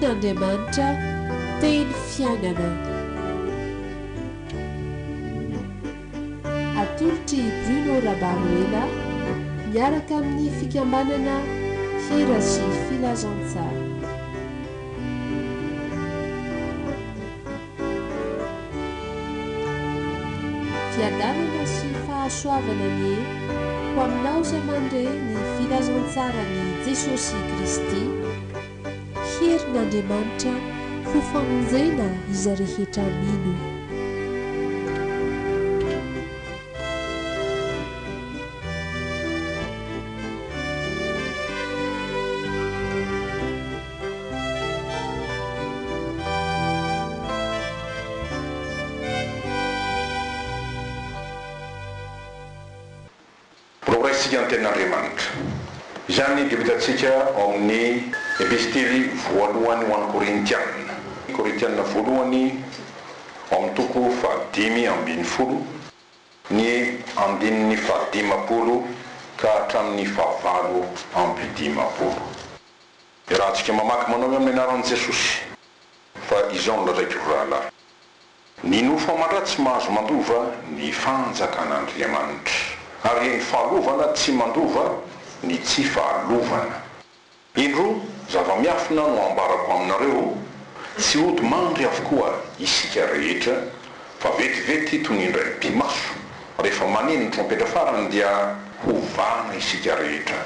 Tenin'Andriamanitra, Teny Fiainana. Atolotr'i Bruno Rabaroela miaraka amin'ny fikambanana Hira sy Filazantsara. Fiadanana sy fahasoavana anie ho aminao izay mandre ny filazantsaran'i Jesosy Kristy, herin'Andriamanitra ho famonjena izay rehetra mino. Mbola horaisintsika ny Tenin'Andriamanitra. Izany dia ho hitantsika ao amin'ny Epistily voalohany ho an'ny Korintiana. Korintiana voalohany ao amin'ny toko fahadimy ambin'ny folo, ny andininy fahadimampolo ka hatramin'ny fahavalo amby dimampolo. Iarahantsika mamaky manao hoe amin'ny anaran'i Jesosy, Fa izao no lazaiko ry rahalahy, Ny nofo aman-dra tsy mahazo mandova ny fanjakan'Andriamanitra, ary ny fahalovana tsy mandova ny tsy fahalovana. Indro, zava-miafina no ambarako aminareo, tsy hody mandry avokoa isika rehetra, fa vetivety toy ny indray mipi-maso, rehefa maneno ny trompetra farany dia hovana isika rehetra.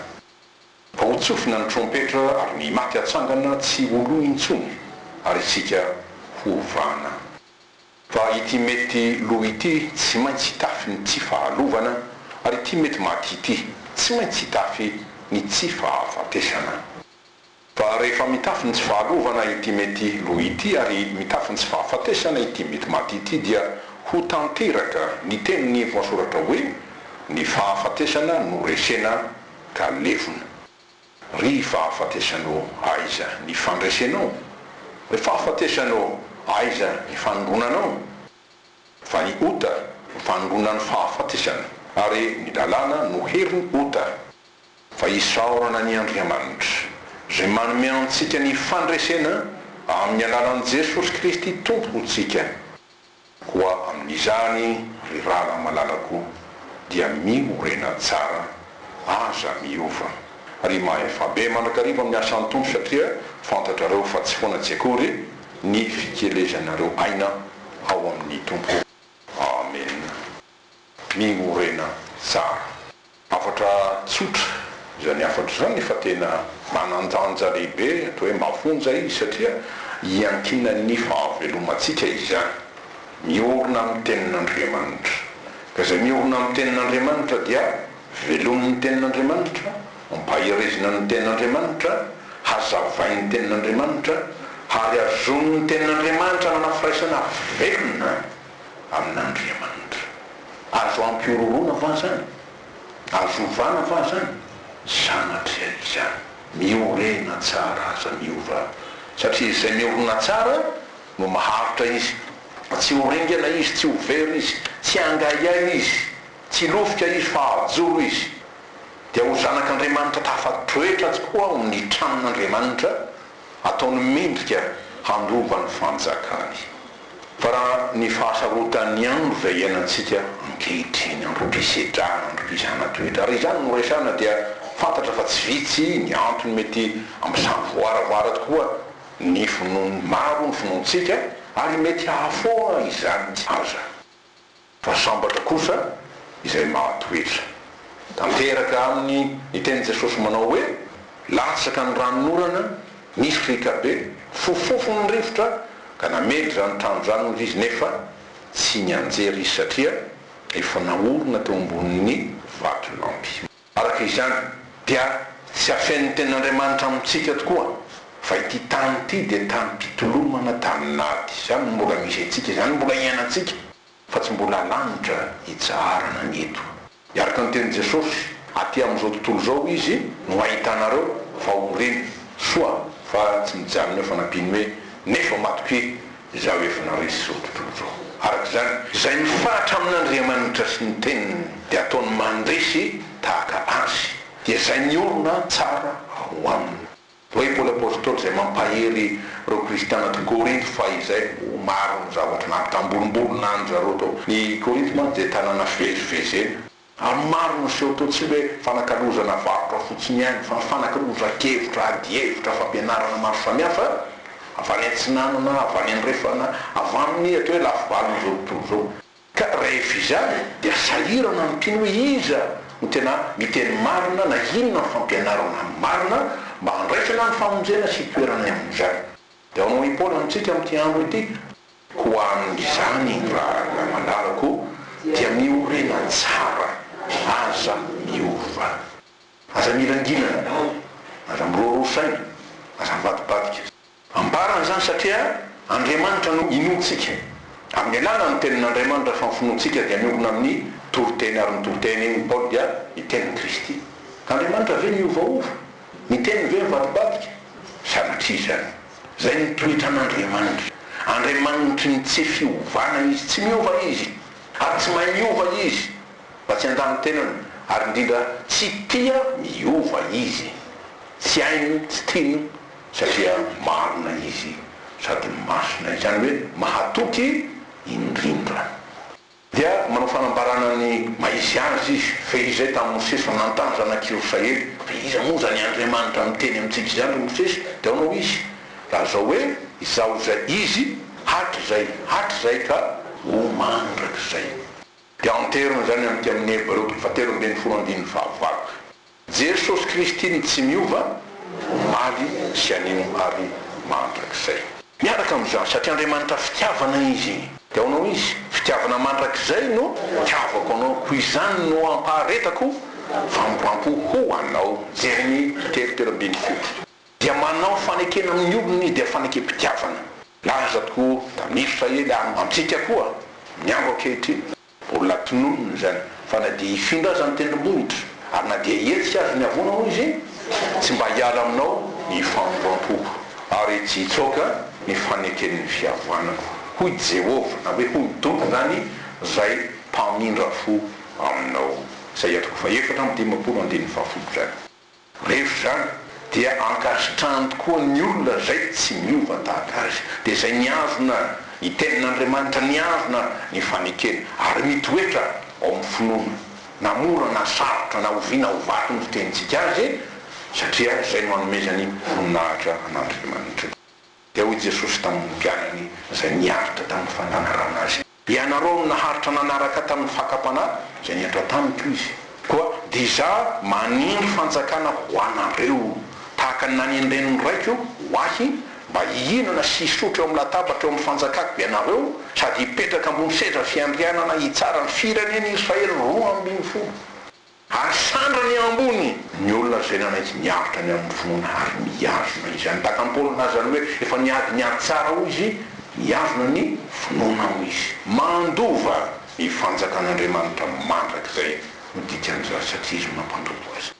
Fa ho tsofina ny trompetra ary ny maty hatsangana tsy ho lo intsony, ary isika hovana. Fa ity mety lo ity tsy maintsy hitafy ny tsy fahalovana, ary ity mety maty ity tsy maintsy hitafy ny tsy fahafatesana. Fa rehefa mitafy ny tsy fahalovana ity mety lo ity ary mitafy ny tsy fahafatesana ity mety maty ity dia ho tanteraka ny teniny voasoratra hoe, Ny fahafatesana no resena ka levona. Ry fahafatesana ô, aiza ny fandresenao? Ry fahafatesana ô, aiza ny fanindronanao? Fa ny ota no fanindronan'ny fahafatesana, ary ny lalàna no herin'ny ota. Fa isaorana anie Andriamanitra, izay manome antsika ny fandresena amin'ny alalan'i Jesosy Kristy Tompontsika. Koa amin'izany, ry rahalahy malalako, dia miorena tsara, aza miova. Ary mahefa be mandrakariva amin'ny asan'ny Tompo, satria fantatrareo fa tsy foana tsy akory ny fikelezanareo aina ao amin'ny Tompo. Amena. Miorena tsara. Hafatra tsotra izany hafatra izany nefa tena manan-danja lehibe, atao hoe mafonja izy satria iankinan'ny fahavelomantsika izany. Miorina amin'ny Tenin'Andriamanitra. Ka izay miorina amin'ny Tenin'Andriamanitra dia velomin'ny Tenin'Andriamanitra, ampaherezina ny Tenin'Andriamanitra, hazavain'ny Tenin'Andriamanitra, ary hazonin'ny Tenin'Andriamanitra hanana firaisana velona amin'Andriamanitra. Azo ampihorohoroana va zany? Azo ovana va zany? Sanatria izany. Miorena tsara aza miova satria izay miorina tsara no maharitra izy. Tsy ho ringana izy, tsy ho very izy, tsy hangahiahy izy, tsy hilofika izy fa hajoro izy. Dia ho zanak'Andriamanitra tafatoetra tokoa ao amin'ny tranon'Andriamanitra Ataony mendrika handova ny fanjakany. Fa raha ny fahasarotan'ny andro izay iainantsika ankehitriny, androm-pisedrana, androm-pizahana-toetra, ary izany no resahina dia fantatra fa tsy vitsy ny antony mety hampisavoaravara tokoa ny finoan'ny maro ny finoantsika ary mety hahafoana izany aza. Fa sambatra kosa izay mahatoetra. Tanteraka aminy ny tenin'i Jesosy manao hoe, Latsaka ny ranonorana, nisy riaka be, fofofofo ny rivotra, ka namely izany trano izany hozy izy, nefa tsy nianjera izy satria efa naorina teo ambonin'ny vatolampy. Araka izany, dia tsy afenin'ny Tenin'Andriamanitra amintsika tokoa fa ity tany ity dia tanim-pitolomana, tanin'ady. Izany no mbola misy antsika, izany no mbola iainantsika, fa tsy mbola lanitra hitsaharana ny eto. Araka ny tenin'i Jesosy, aty amin'izao tontolo izao Izy no hahitanareo fahoriana. Soa fa tsy mijanona eo fa nampiany hoe, Nefa matokia, Izaho efa naresy izao tontolo izao. Araka izany, izay mifahatra amin'Andriamanitra sy ny Teniny dia ataony mandresy tahaka Azy, dia izay miorina tsara ao Aminy. Hoy i Paoly Apostoly izay mampahery ireo kristiana tao Korinto fahizay, Ho maro ny zavatra nampitambolimbolina an-dry zareo tao. Ny Korinto mantsy dia tanàna fivezivezena. Ary maro no niseho tao, tsy hoe fanakalozana varotra fotsiny ihany, fa fanakalozan-kevitra, adihevitra, fampianarana maro samihafa, avy any atsinanana, avy any andrefana, avy amin'ny atao hoe lafivalon'izao tontolo izao. Ka rehefa izany dia sahirana ny mpino hoe iza no tena miteny marina na inona ny fampianarana marina mba handraisana ny famonjena sy hitoerana ny amin'izany. Dia ao i Paoly amintsika amin'ity andro ity, Koa amin'izany rahalahy malalako dia miorena tsara, aza miova. Aza mihilangilana, aza miroaroa saina, aza mivadibadika. Ambarany izany satria Andriamanitra no inoantsika. Amin'ny alalan'ny Tenin'Andriamanitra fa ny finoantsika dia miorina amin'ny toriteny ary ny toriteny hoy Paoly dia ny tenin'i Kristy. Ka Andriamanitra ve miovaova? Ny teniny ve mivadibadika? Sanatria izany. Izay ny toetran'Andriamanitra. Andriamanitry ny tsy fiovana Izy. Tsy miova Izy. Ary tsy mahay miova Izy. Mba tsy handà ny tenany. Ary indrindra tsy tia miova Izy. Tsy hainy, tsy tiany. Satria marina Izy sady masina, izany hoe mahatoky indrindra. Dia manao fanambarana ny maha izy Azy Izy, Fehizay tamin'i Mosesy fa nanontany zanak'i Irsaely, Fa iza moa izany Andriamanitra miteny amintsika izany, ry Mosesy? Dia ao hanao Izy, Lazao hoe, Izaho izay Izy, hatrizay, hatrizay ka ho mandrakizay. Dia anterina izany amin'ity amin'ny Hebreo toko fahatelo ambinifolo andininy fahavalo. Jesosy Kristy no tsy miova, omaly sy anio ary mandrakizay. Miaraka amin'izany, satria Andriamanitra fitiavana Izy. Dia ao anao Izy. Fitiavana mandrakizay no itiavako anao, koa izany no ampaharetako famindrampo ho anao. Jeremia telo 13. Dia manao fanekena amin'ny olony Izy, dia fanekem-pitiavana. Laza tokoa tamin'i Israely ary amintsika koa amin'ny andro ankehitriny. Mbola tononina izany fa na dia hifindra aza ny tendrombohitra, ary na dia hihetsika aza ny havoana, hoy izy, tsy mba hiala aminao ny famindram-poko, ary tsy hitsoaka ny faneken'ny fihavanako, hoy Jehovah, na hoe hoy ny Tompo izany, izay mpamindra fo aminao. Isaia toko faha-54 andininy fahafolo izany. Rehefa izany dia ankasitrahany tokoa ny olona izay tsy miova tahaka azy, dia izay nihazona ny tenin'Andriamanitra, nihazona ny fanekena, ary mitoetra ao amin'ny finoana, na mora na sarotra, na oviana ho vato ny fitenintsika azy, satria izay no anomezany voninahitra an'Andriamanitra. Dia hoy Jesosy tamin'ny mpianany izay niaritra tamin'ny fananarana Azy. Ianareo no naharitra nanaraka tamin'ny fakam-panahy izay nihatra tamiko izy. Koa dia Izaho manindry fanjakana ho anareo, tahaka ny nanendren'ny Raiko ho Ahy, mba hihinana sy hisotro eo amin'ny latabatra eo amin'ny fanjakako ianareo, sady hipetraka ambony seza fiandrianana hitsara ny firenen'i Israely 12. Ary sandrany ambony ny olona izay nanaiky niaritra ny amin'ny finoana ary mihazona izany. Tahaka an'i Paoly nilaza ny hoe efa niady ny ady tsara hoy izy, mihazona ny finoana hoy izy. Mandova ny fanjakan'Andriamanitra mandrakizay no dikan'izany satria izy no nampandrobo azy.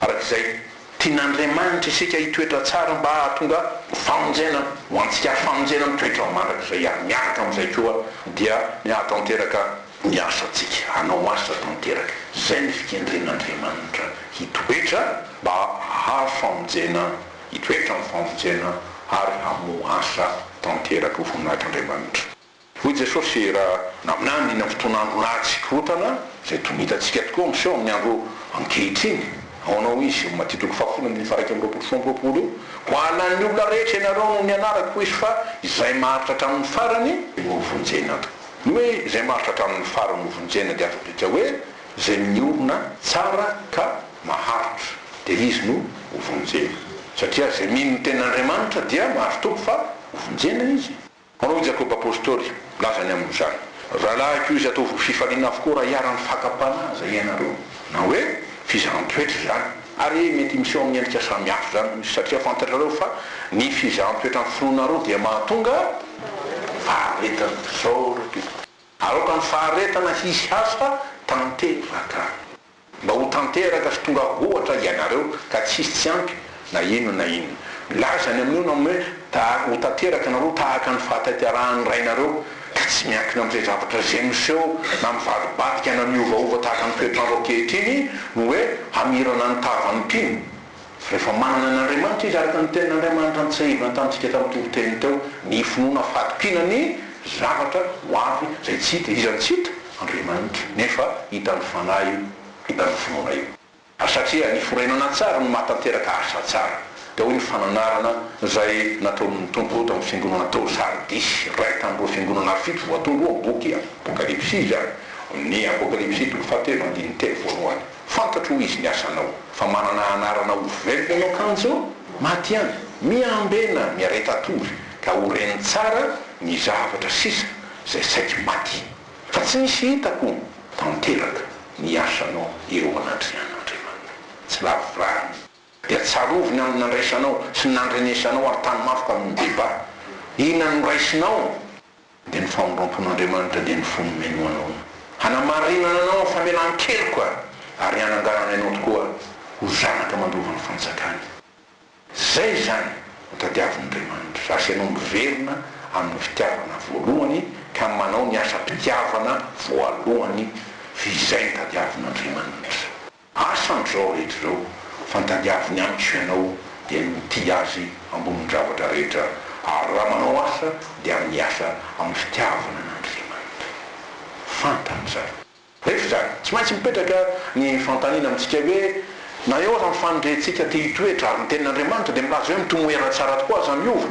Araka izay, tian'Andriamanitra isika hitoetra tsara mba hahatonga famonjena ho antsika ary famonjena mitoetra mandrakizay ary miaraka amin'izay koa dia ny hahatanteraka ny asantsika, hanao asa tanteraka. Izay ny fikendren'Andriamanitra, hitoetra mba hahazo famonjena, hitoetra amin'ny famonjena ary hamoa asa tanteraka ho voninahitr'Andriamanitra. Hoy Jesosy raha naminany iny amin'ny fotoan'andro ratsy korontana, izay toy ny hitantsika tokoa miseho amin'ny andro ankehitriny. Ahoana hoy Izy, eo Matio toko fahafolo andininy faha-21 sy 22 io, Ho halan'ny olona rehetra ianareo noho ny anarako, hoy Izy, fa izay maharitra hatramin'ny farany no hovonjena. Ny hoe izay maharitra hatramin'ny farany hovonjena dia azo adika hoe izay miorina tsara ka maharitra, dia izy no hovonjena. Satria izay mino ny Tenin'Andriamanitra dia mahazo toky fa hovonjena izy. Hoy Jakoba Apostoly milaza ny amin'izany, Rahalahiko izy, ataovy ho fifaliana avokoa raha iharan'ny fakam-panahy aza ianareo. Na hoe fizahan-toetra izany. Ary mety miseho amin'ny endrika samihafa izany, hoy izy, satria fantatrareo fa ny fizahan-toetra ny finoanareo dia mahatonga faharetana. Isaorako. Aoka ny faharetana hisy asa tanteraka. Mba ho tanteraka sy tonga ohatra ianareo ka tsy hisy tsy ampy na inona na inona. Milaza ny amin'io ny hoe ta ho tanteraka nareo tahaka ny fahatanterahan'ny Rainareo ka tsy miankina amin'izay zavatra izay miseho na mivadibadika na miovaova tahaka ny toetr'andro ankehitriny ny hoe hamirana ny tavan'ny mpino. Rehefa manana an'Andriamanitra izy, araka ny tenin'Andriamanitra notsahivina tamintsika tamin'ny toriteny teo, ny finoana fahatokiana ny zavatra ho avy izay tsy hita. Iza no tsy hita? Andriamanitra. Nefa hitan'ny fanahy io, hitan'ny finoana io. Ary satria ny forenana tsara no mahatanteraka asa tsara, dia hoy ny fananarana izay nataon'ny Tompo tamin'ny fiangonana tao Sardisy, iray tamin'ireo fiangonana fito voatondro ao amin'ny boky Apokalypsy izany, amin'ny Apokalypsy toko fahatelo andininy telo voalohany. Fantatro hoy izy ny asanao, fa manana anarana ho velona ianao kanjo maty ihany. Miambena, miareta tory, ka ho reny tsara ny zavatra sisa izay saiky maty. Fa tsy misy hitako tanteraka ny asanao eo anatrehan'Andriamanitra. Tsy lavorary. Dia tsarovy ny andro nandraisanao sy ny nandrenesanao ary tany mafy ka mibebaha. Inona no raisinao? Dia ny famindrampon'Andriamanitra dia ny fo nomeny ho anao. Hanamarinana anao amin'ny famelan-keloka ary hananganany anao tokoa ho zanaka mandova ny fanjakany. Zay izany no tadiavin'Andriamanitra, raha ianao miverina amin'ny fitiavana voalohany ka manao ny asam-pitiavana voalohany f'izay no tadiavin'Andriamanitra. Asa amin'izao rehetra izao fa ny tadiaviny amiko ianao dia ny mitia Azy ambonin'ny zavatra rehetra ary raha manao asa dia amin'ny asa amin'ny fitiavana an'Andriamanitra. Fantany izany. Rehefa izany, tsy maintsy mipetraka ny fanontaniana amintsika hoe, Na eo aza ny faniriantsika te hitoetra, ary ny Tenin'Andriamanitra dia milaza hoe mitomoera tsara tokoa, aza miova,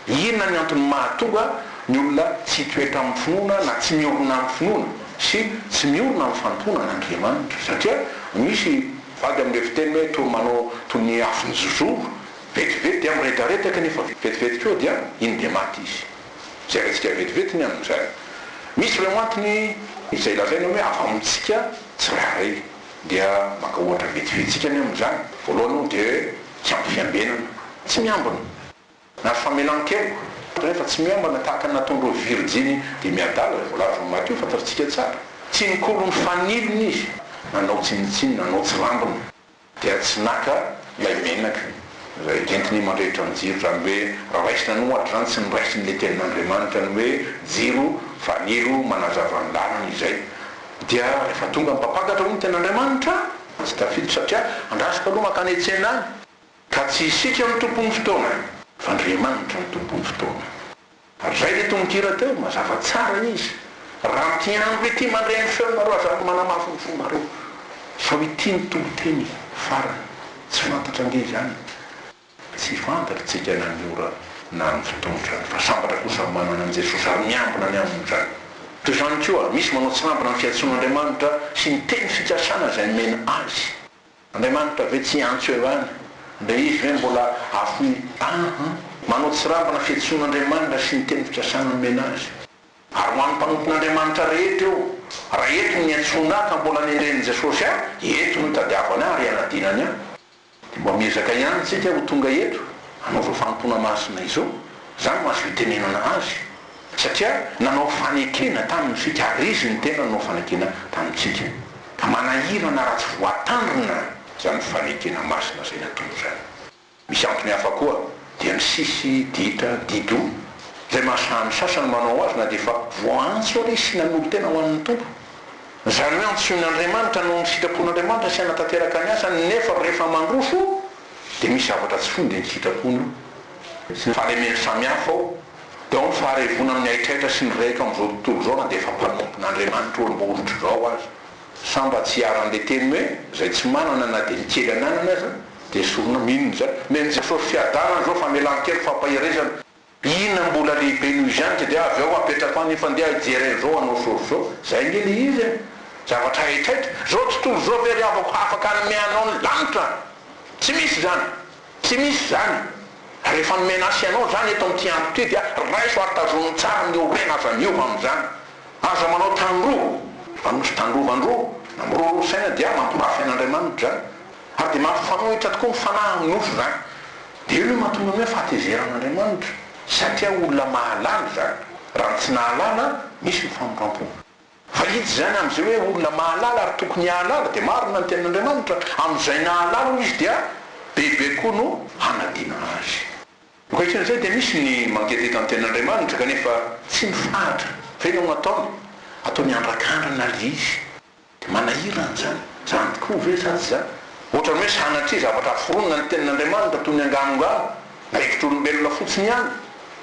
inona ny antony mahatonga ny olona tsy hitoetra amin'ny finoana na tsy miorina amin'ny finoana sy tsy miorina amin'ny fanompoana an'Andriamanitra? Satria misy vady amin'ilay fiteny hoe toa manao toy ny afon-jozoro, vetivety dia miredareda kanefa vetivety koa dia iny dia maty izy. Jerentsika vetivety ny amin'izany. Misy ireo antony izay lazaina hoe avy amintsika tsirairay. Dia maka ohatra vetsivetsika ny amin'izany. Voalohany aloha dia hoe tsy ampy fiambenana. Tsy miambina. Na famelan-keloka. Rehefa tsy miambina tahaka ny nataon'ireo virjiny dimy adala izay voalaza ao Matio, fantatsika tsara. Tsy nikolo ny fanilony izy. Nanao tsinontsinona, nanao tsirambina. Dia tsy naka ilay menaka izay entiny mandrehitra ny jiro, izany hoe raha raisina ny ohatra izany tsy noraisiny ilay tenin'Andriamanitra ny hoe jiro fanilo manazava ny lalana izay, dia rehefa tonga ny mpampakatra hoy ny tenin'Andriamanitra tsy tafiditra satria andrasiko aloha mankany an-tsena any, ka tsy isika no tompon'ny fotoana fa Andriamanitra no tompon'ny fotoana. Ary zay le tononkira teo, mazava tsara izy. Raha amin'ity andro ity mandre ny feonareo aza manamafy ny fonareo. Sao ity ny toriteny farany. Tsy fantatra ange izany e. Tsy fantatra tsika na ny ora na ny fotoana izany. Fa sambatra kosa ny manana an'i Jesosy ary miambina ny aminy izany. Toy izany koa, misy manao tsirambina ny fiantsoan'Andriamanitra sy ny teny fikasana izay nomena azy. Andriamanitra ve tsy hiantso eo ihany? Ndre Izy ve mbola hahafoy an? Manao tsirambina fiantsoan'Andriamanitra sy ny teny fikasana nomena azy. Ary ho an'ny mpanompon'Andriamanitra rehetra io, raha eto no niantsoana ahy ka mbola nendren'i Jesosy ahy, eto no hitadiavany ahy ary hanadinany ahy. Dia mba miezaka ihany tsika ho tonga eto hanao izao fanompoana masina izao. Izany no azo itenenana azy. Satria nanao fanekena taminy isika ary Izy no tena nanao fanekena tamintsika. Ka manahirana raha tsy voatandrina izany fanekena masina izay nataony izany. Misy antony hafa koa, dia ny sisy, ditra, dido, izay mahasahy ny sasany manao azy na dia efa voaantso ary izy sy nanolo-tena ho an'ny Tompo. Izany hoe antsoin'Andriamanitra noho ny sitrapon'Andriamanitra sy hanatanteraka ny asany nefa rehefa mandroso dia misy zavatra tsy foiny dia ny sitrapony io sy ny fahalemeny samihafa ao dia ao ny faharevoana amin'ny haitraitra sy ny rehaka amin'izao tontolo izao na dia efa mpanompon'Andriamanitra olom-boahosotra izao aza. Sa mba tsy iharan'ilay teny hoe izay tsy manana na dia ny kely ananany aza dia esorina? Mino izany. Omen'i Jesosy fiadanana izao, famelan-keloka, fampaherezana. Inona mbola lehibe noho izany ka dia avy ao apetrako any fa ndeha hijery an'izao hanao sôsy zao. Zay ange le izy e! Zavatra haitraitra. Zao tontolo zao ve ry havako afaka hanome anao ny lanitra? Tsy misy izany. Tsy misy izany. Rehefa nomena ahy sy ianao izany eto amin'ity andro ity dia raiso ary tazominy tsara ny orena aza miova amin'izany. Aza manao tandroa. Fa misy tandrovan-droa na miroaroa saina dia mampirafy an'Andriamanitra izany. Ary dia mampifanohitra tokoa ny fanahy amin'ny nofo izany. Dia io no mahatonga ny hoe fahatezeran'Andriamanitra, satria olona mahalala izany. Raha ny tsy nahalala, misy ny famindram-po. Fa izy izany amin'izay hoe olona mahalala ary tokony hahalala, dia marina ny tenin'Andriamanitra, amin'izay nahalala hoy izy dia bebe koa no hanadina azy. Ankoatran'izay dia misy ny mangetaheta ny tenin'Andriamanitra kanefa tsy mifahatra. Fa inona no ataony? Ataony andrakandrana ilay izy. Dia manahirana izany. Izany tokoa ve sa tsy izany? Ohatran'ny hoe sanatria zavatra foronina ny Tenin'Andriamanitra toy ny anganongano na hevitr'olombelona fotsiny ihany,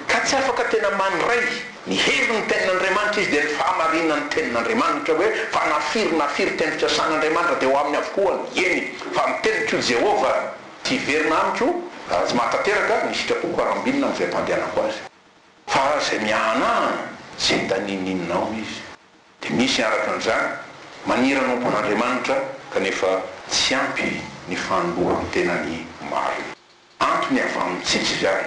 ka tsy afaka tena mandray ny herin'ny Tenin'Andriamanitra izy dia ny fahamarinan'ny Tenin'Andriamanitra hoe fa na firy na firy teny fikasan'Andriamanitra dia ho aminy avokoa ny eny fa ny teniko Jehovah tsy hiverina amiko raha tsy mahatanteraka ny sitrapoko ary ambinina amin'izay ampandehanako azy. Fa izay miahanahana tsy hita n'inon'inona ao izy. Dia misy araka an'izany maniry hanompo an'Andriamanitra kanefa tsy ampy ny fanoloran-tenany marina. Antony avy amintsika izany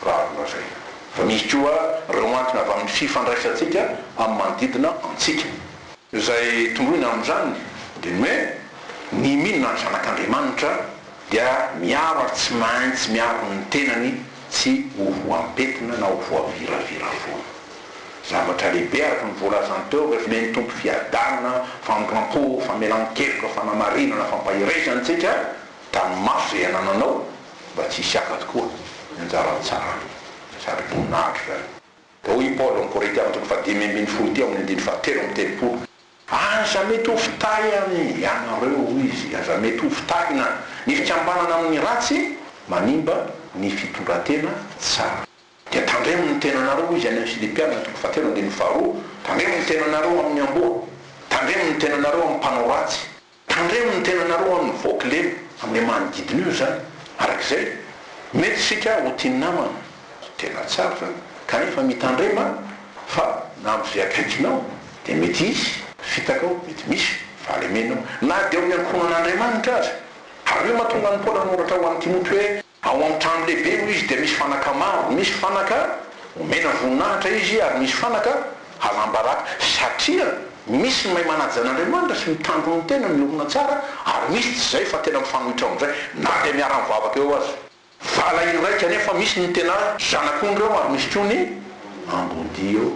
raha azo lazaina. Fa misy koa ireo antony avy amin'ny fifandraisantsika amin'ny manodidina antsika. Izay tondroina amin'izany dia ny hoe ny mino na ny zanak'Andriamanitra dia miaro ary tsy maintsy miaro ny tenany tsy ho voampetina na ho voaviravira foana. Zavatra lehibe araka ny voalazany teo rehefa omen'ny Tompo fiadanana, famindram-po, famelan-keloka, fanamarinana, fampaherezana antsika, tano mafy izay anananao mba tsy hisy haka tokoa ny anjaran'ny tsarana. Saroboninahitra izany. Dia hoy i Paoly ao amin'ny Korintiana toko fahadimy ambin'ny folo ity ao amin'ny andininy fahatelo amby telopolo, Aza mety ho fitahina ianareo, hoy izy, aza mety ho fitahina. Ny fikambanana amin'ny ratsy manimba ny fitondran-tena tsara. Dia tandremo ny tenanareo, hoy izy any amin'ny Filipiana toko fahatelo andininy faharoa, tandremo ny tenanareo amin'ny amboa, tandremo ny tenanareo amin'ny mpanao ratsy, tandremo ny tenanareo amin'ny voakilema, amin'ilay manodidina io izany. Araka izay, mety isika ho tia namana, tena tsara izany, kanefa mitandrema fa na amin'izay akaikinao dia mety hisy fitaka ao, mety misy fahalemena ao, na dia ao amin'ny ankohonan'Andriamanitra aza. Ary io mahatonga an'i Paoly hanoratra ho an'i Timoty hoe, Ao amin'ny trano lehibe, hoy izy, dia misy fanaka maro. Misy fanaka omena voninahitra izy ary misy fanaka halam-baraka. Satria misy ny mahay manaja an'Andriamanitra sy mitandro ny tena, miorina tsara, ary misy tsy izay fa tena mifanohitra amin'izay, na dia miara-mivavaka eo aza. Vala iraika anefa misy ny tena zanak'ondry ao ary misy koa ny ambodia eo.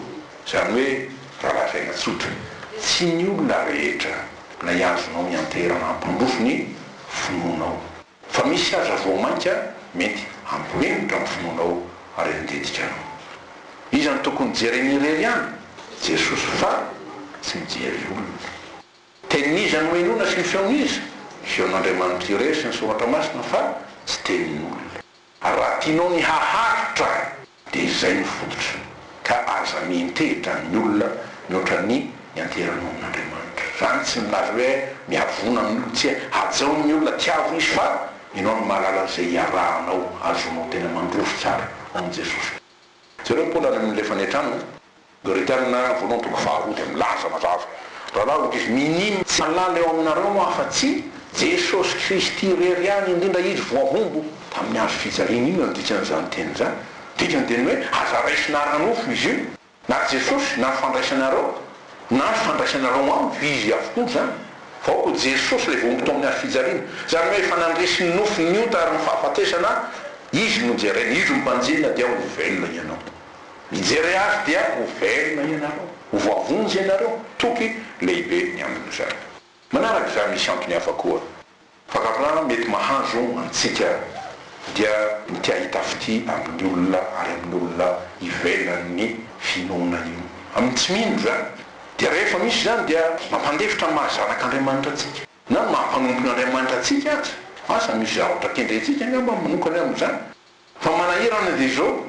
Izany hoe, raha lazaina tsotra, tsy ny olona rehetra ilay azonao ianteherana hampandroso ny finoanao. Fa misy aza vao mainka mety hampihemotra ny finoanao ary handetika anao. Iza no tokony jerena irery ihany? Jesosy fa tsy mijery olona. Tenin'iza no henoina sy ny feon'iza? Ny feon'Andriamanitra irery sy ny Soratra Masina fa tsy tenin'olona. Ary raha tianao ny haharitra dia izay no fototra ka aza miantehitra amin'ny olona mihoatra ny ianteheranao amin'Andriamanitra. Izany tsy milaza hoe miavona amin'ny olona, tsia, hajao ny olona, tiavo izy fa ianao no mahalala izay iarahanao, ahazoanao tena mandroso tsara ao amin'i Jesosy. Jereo Paoly any amin'ny lefany hatrany. Korintiana voalohany toko faharoa dia milaza mazava, Rahalahy hoy izy, minia tsy mahalala eo aminareo aho afa-tsy Jesosy Kristy irery ihany, indrindra Izy voahombo tamin'ny hazo fijaliana. Inona no dikan'izany teny izany? Dikany dia ny hoe aza raisina ara-nofo izy io, na Jesosy, na ny fandraisanareo, na ny fandraisanareo amiko, Izy avokoa izany. Fa aoka ho Jesosy ilay voahombo tao amin'ny hazo fijaliana. Izany hoe efa nandresy ny nofo, ny ota ary ny fahafatesana, Izy no jerena, Izy no mpanjina dia ho velona ianao. Mijere azy dia ho velona ianareo, ho voavonjy ianareo, toky lehibe ny amin'izany. Manaraka izany misy antony hafa koa. Fakam-panahy mety mahazo antsika dia ny te hahita fitia amin'ny olona ary amin'ny olona ivelan'ny finoana io. Amin'ny tsy mino izany. Dia rehefa misy izany dia mampandefitra ny maha zanak'Andriamanitra antsika. Na ny maha mpanompon'Andriamanitra antsika aza. Asa misy zavatra kendrentsika angamba manokana amin'izany. Fa manahirana dia izao.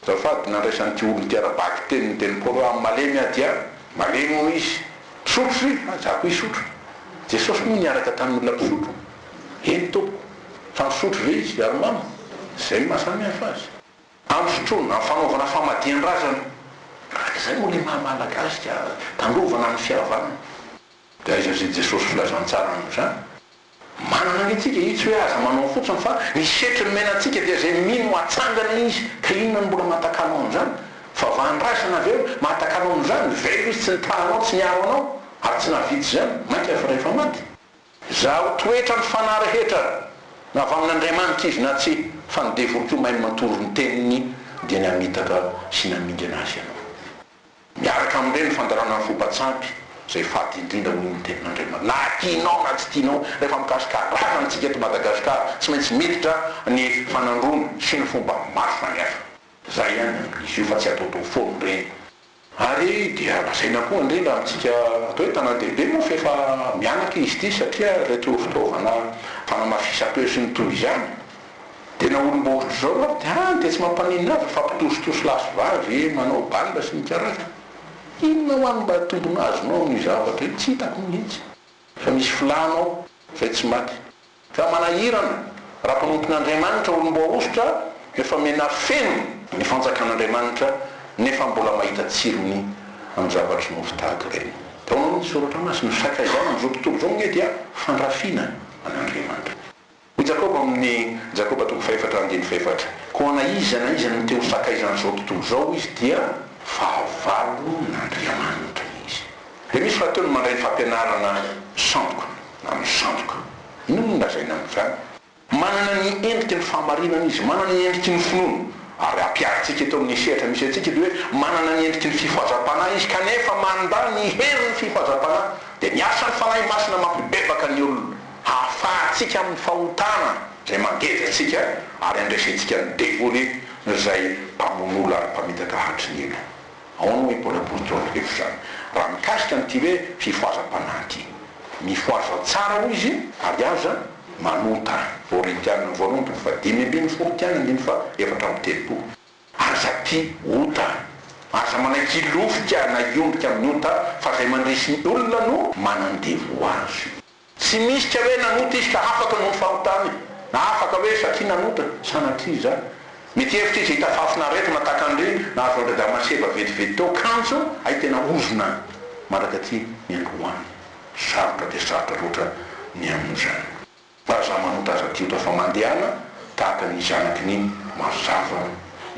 Azafady, nandraisan'ity olona ity ara-bakiteny ny tenin'i Paoly hoe amin'ny malemy aho dia malemy hoy izy. Mpisotro ve? Ha, za koa hisotro. Jesosy moa niaraka tamin'ny olona mpisotro? Eny tompoko. Fa nisotro ve izy ary mamo? Izay no maha samy hafa azy. Amin'ny fisotroana, amin'ny fanaovana famadihan-drazana. Araka izay moa ilay maha malagasy ka tandrovana ny fihavanana. Dia aiza izay Jesosy filazantsara amin'izany? Manana ange tsika, io tsy hoe aza manao fotsiny fa ny setry nomena antsika dia izay mino atsangana izy, ka inona no mbola mahatakalo an'izany? Favahan-draisana ve mahatakalo an'izany? Velona izy tsy nitaha anao, tsy niaro anao, ary tsy nahavita izany, mainka fa rehefa maty. Zaho toetra ny fanahy rehetra, na avy amin'Andriamanitra izy na tsia, fa ny devoly koa mahay matory ny teniny dia ny hamitaka sy ny hamingana azy ianao. Miaraka amin'ireny ny fandalanana ny fomban-tsampy, izay fady indrindra hoy ny tenin'Andriamanitra. Na tianao na tsy tianao, rehefa mikasika razana isika eto Madagasikara, tsy maintsy miditra ny fanandroana sy ny fomba maro samihafa. Izay ihany izy io fa tsy ataotao foana ireny. Ary dia lazaina koa indrindra amintsika atao hoe tanàn-dehibe moa f'efa mianaka izy ity satria ireto fitaovana fanamafisam-peo sy ny toy izany. Tena olom-boahosotra izao ary dia any dia tsy mampaninona azy mifampitositosy lahy sy vavy, manao bal sy ny karazany. Inona hoa no mba tombony azonao amin'io zavatra io? Tsy hitako mihitsy. Fa misy filàna ao izay tsy maty. Fa manahirana raha mpanompon'Andriamanitra olom-boahosotra efa mena feno ny fanjakan'Andriamanitra nefa mbola mahita tsirony amin'ny zavatry nofo tahaka ireny. Dia ahoana hoy ny soratra masina? Ny fisakaizana amin'izao tontolo izao ange dia fandrafiana an'Andriamanitra. Hoy Jakoba amin'ny Jakoba toko fahefatra andininy fahefatra, Koa na iza na iza no te ho sakaizan'izao tontolo izao izy dia fahavalon'Andriamanitra izy. Dia misy rahateo ny mandray ny fampianarana sandoka na misandoka. Inona no lazaina amin'izany? Manana ny endriky ny fahamarinana izy, manana ny endriky ny finoana, ary ampiharintsika eto amin'ny sehatra misy antsika dia hoe manana ny endriky ny fifohazam-panahy izy kanefa mandà ny herin'ny fifohazam-panahy, dia ny asan'ny Fanahy Masina mampibebaka ny olona hahafahantsika amin'ny fahotana izay mangeja antsika ary handresentsika ny devoly izay mpamono olona ary mpamitaka hatry ny ela. Ahoana hoy Paoly Apostoly rehefa izany? Raha mikasika an'ity hoe fifohazam-panahy ity. Mifohaza tsara hoy izy ary aza manota. Korintiana voalohany toko faha-15 tiana andininy faha-34. Aza tia ota. Aza manaiky hilofika na hiondrika amin'ny ota fa izay mandresy ny olona no manandevo azy. Tsy misy ka hoe nanota izy ka afaka noho ny fahotany, na afaka hoe satria nanota, sanatria izany. Mety hihevitra izy hahita fahafinaretana tahaka an'ireny nahazo an-dRadama sy Eva vetivety teo, kanjo hay tena ozona mandrak'aty ny androany. Sarotra dia sarotra loatra ny amin'izany. Aza manota aza tia ota fa mandehana tahaka ny zanaky ny mazava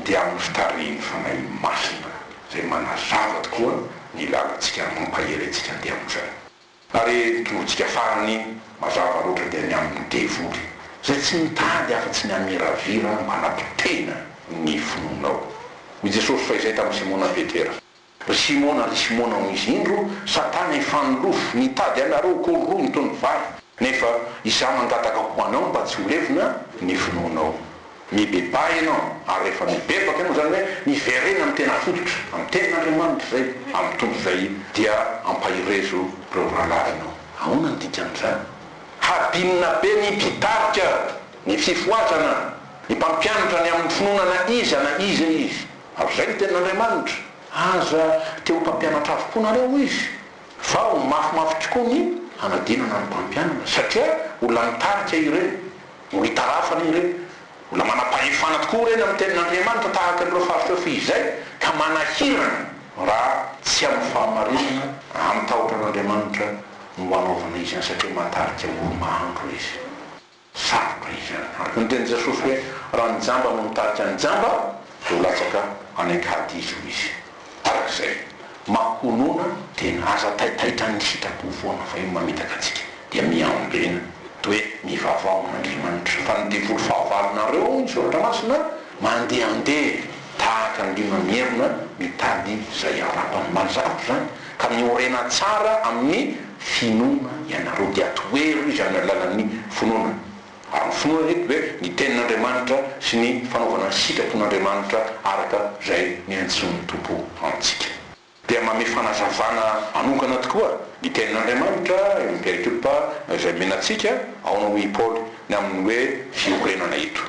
dia amin'ny fitarihin'ny Fanahy Masina izay manazava tokoa ny lalantsika ary mampahery antsika handeha amin'izany. Ary ny tondrotsika farany mazava loatra dia ny amin'ny devoly, izay tsy mitady afa-tsy ny hamiravira mba hanapotehina ny finoanao. Hoy Jesosy fahizay tamin'i Simona Petera, Ry Simona, ry Simona, hoy Izy, indro Satana efa nilofo, nitady anareo koloroiny toy ny vary, nefa Izaho mangataka ho anao mba tsy ho levona ny finoanao. Mibebaha ianao, ary rehefa mibebaka ianao, izany hoe miverena amin'ny tena fototra, amin'ny Tenin'Andriamanitra izay, amin'ny Tompo izay, dia ampaherezo ireo rahalahinao. Ahoana ny dikan'izany? Hadinina be ny mpitarika ny fifohazana, ny mpampianatra ny amin'ny finoana na iza na iza izy. Ary izay ny Tenin'Andriamanitra. Aza te ho mpampianatra avokoa nareo, hoy Izy, fa ho mafimafy tokoa ny hanadinana ny mpampianana, satria olona nitarika ireny. No hitarafana ireny. Olona manam-pahefana tokoa ireny amin'ny tenin'Andriamanitra tahaka an'ireo Fariseo fehizay ka manahirana raha tsy amin'ny fahamarinana, amin'ny tahotra an'Andriamanitra no hanaovana izany satria mahatarika olo-mahandro izy. Sarotra izany. Araka ny tenin'i Jesosy hoe raha ny jamba no mitarika ny jamba dia ho latsaka any an-kady izy hoy izy. Araka izay, mampionona tena, aza taitaitra ny sitrapo foana fa io mamitaka antsika, dia miambena, toa hoe mivavaha amin'Andriamanitra, fa ny devoly fahavalonareo hoy ny soratra masina, mandehandeha tahaka ny liona mierona mitady izay harapany, mazava izany, ka miorena tsara amin'ny finoana ianareo, dia tohero izy amin'ny alalan'ny finoana. Ary ny finoana eto dia ny Tenin'Andriamanitra sy ny fanaovana ny sitrapon'Andriamanitra araka izay niantsoan'ny Tompo antsika. Dia manome fanazavana manokana tokoa ny Tenin'Andriamanitra eo amin'ny perikopa izay omena antsika, ahoana hoy i Paoly ny amin'ny hoe fiorenana eto.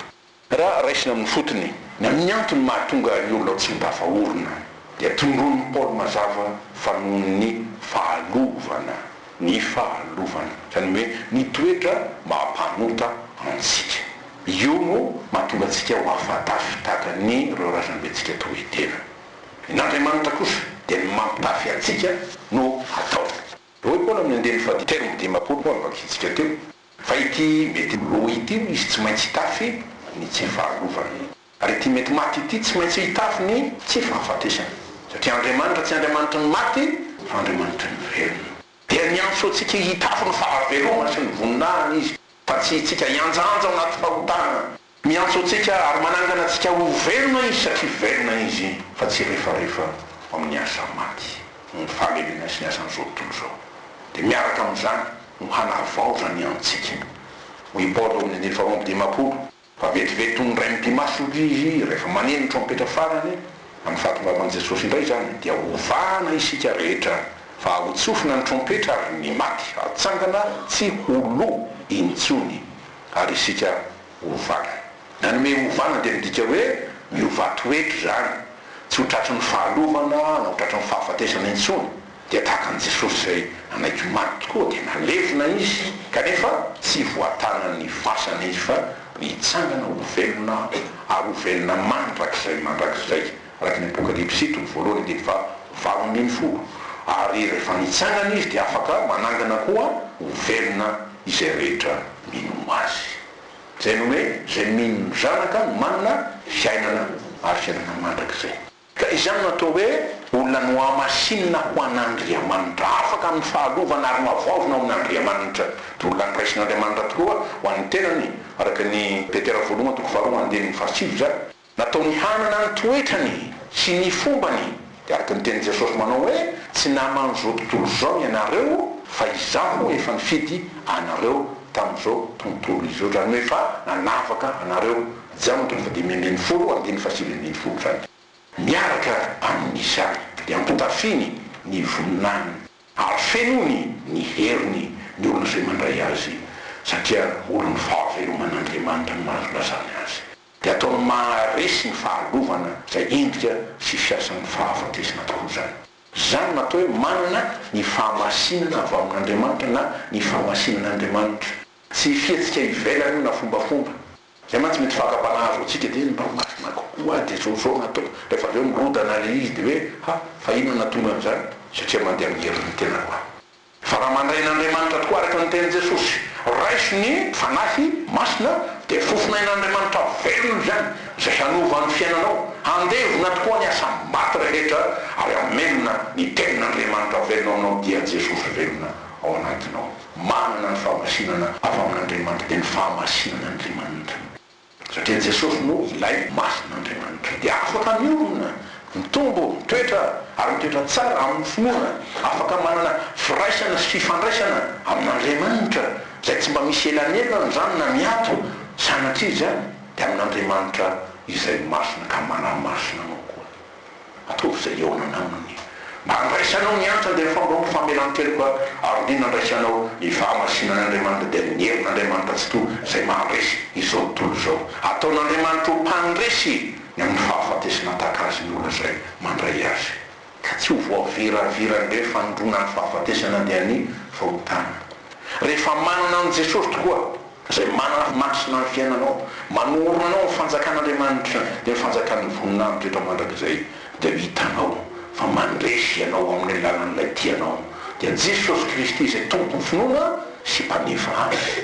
Raha raisina amin'ny fotony ny amin'ny antony mahatonga ny olona ho tsy ho tafaorina dia tondroin'i Paoly mazava fa noho ny fahalovana, ny fahalovana, izany hoe ny toetra maha-mpanota antsika. Io no mahatonga antsika ho afa-dafy tahaka ny ireo razambentsika tao Edena. Ny an'Andriamanitra kosa dia ny mampitafy antsika no ataony. Hoy Paoly amin'ny andininy faha-53 novakintsika teo, Fa ity mety lo ity hoy izy tsy maintsy hitafy ny tsy fahalovana. Ary ity mety maty ity tsy maintsy hitafy ny tsy fahafatesana. Satria Andriamanitra tsy Andriamanitry ny maty fa Andriamanitry ny velona. Dia niantso antsika hitafy ny fahavelomany sy ny voninahiny Izy fa tsy itsika hianjanja ao anaty fahotana. Miantso antsika ary manangana antsika ho velona Izy satria velona Izy fa tsy refarefa ao amin'ny asa maty noho ny fahalemena sy ny asan'izao tontolo izao. Dia miaraka amin'izany no hanavaozany antsika. Hoy i Paoly ao amin'ny andininy faharoa amby dimampolo, Fa vetivety toy ny raim-pimaso hoy izy rehefa maneno ny trompetra farany. Amin'ny fahatongavan'i Jesosy indray izany dia hovahana isika rehetra fa hotsofina ny trompetra ary ny maty hatsangana tsy ho lo intsony ary isika hovana. Na ny hoe hovana dia midika hoe miova toetra izany, tsy ho tratry ny fahalovana na ho tratry ny fahafatesana intsony. Dia tahaka an'i Jesosy izay nanaiky maty tokoa dia nalevina Izy kanefa tsy voatanan'ny fasana Izy fa nitsangana ho velona ary ho velona mandrakizay mandrakizay araka ny Apokalypsy toko voalohany andininy faha 18 ary rehefa nitsangana Izy dia afaka manangana koa ho velona izay rehetra mino Azy. Izay no hoe izay mino ny Zanaka no manana fiainana ary fiainana mandrakizay. Ka izany no atao hoe olona nohamasinina ho an'Andriamanitra, afaka amin'ny fahalovana ary nohavaozina ao amin'Andriamanitra. Dia olona noraisin'Andriamanitra tokoa ho an'ny tenany, araka ny Petera voalohany toko faharoa andininy fahasivy izany. Nataony hanana ny toetrany sy ny fombany. Dia araka ny tenin'i Jesosy manao hoe, Tsy naman'izao tontolo izao ianareo, fa Izaho efa nifidy anareo tamin'izao tontolo izao. Izany hoe efa nanavaka anareo. Jaona toko fahadimy ambin'ny folo andininy fahasivy ambin'ny folo izany. Miaraka amin'izany dia ampitafiny ny voninahiny ary fenoiny ny heriny ny olona izay mandray azy, satria olon'ny fahaveloman'Andriamanitra no mahazo lazany azy. Dia ataony maharesy ny fahalovana izay endrika sy fiasan'ny fahafatesana tokoa izany. Izany no atao hoe manana ny fahamasinana avy amin'Andriamanitra na ny fahamasinan'Andriamanitra. Tsy fihetsika ivelany io na fombafomba. Izay mantsy mety fakam-panahy azo antsika dia mba ho masina kokoa aho dia izao izao no ataoko. Rehefa avy eo mirodana ilay izy dia hoe ha, fa inona no nahatonga an'izany? Satria mandeha amin'ny herin'ny tenako aho. Fa raha mandray an'Andriamanitra tokoa araka ny tenin'i Jesosy, raiso ny Fanahy Masina dia fofonain'Andriamanitra velona izany izay hanova ny fiainanao, handevona tokoa ny asa maty rehetra ary hamelona ny tenin'Andriamanitra velona ao aminao dia Jesosy velona ao anatinao. Manana ny fahamasinana avy amin'Andriamanitra dia ny fahamasinan'Andriamanitra. Satria Jesosy no ilay Masin'Andriamanitra. Dia afaka miorina, mitombo, mitoetra ary mitoetra tsara amin'ny finoana. Afaka manana firaisana sy fifandraisana amin'Andriamanitra izay tsy mba misy elanelana izany na miato sanatria izany dia amin'Andriamanitra izay masina ka manamasina anao koa. Ataovy izay hihaonana aminy. Mba handraisanao ny antra dia ny famindrampo famelan-keloka ary indrindra handraisanao ny fahamasinan'Andriamanitra dia ny herin'Andriamanitra Tsitoha izay maharesy izao tontolo izao. Ataon'Andriamanitra ho mpandresy ny amin'ny fahafatesana tahaka azy ny olona izay mandray azy. Ka tsy ho voaviraviran'ireny fanindroana ny fahafatesana dia ny fahotana. Rehefa manana an'i Jesosy tokoa. Izay manamasina ny fiainanao, manorina anao amin'ny fanjakan'Andriamanitra, dia ny fanjakan'ny voninahitra eto mandrakizay, dia ho hitanao fa mandresy ianao amin'ny alalan'ilay tia anao, dia Jesosy Kristy izay Tompon'ny finoana sy Mpanefa azy,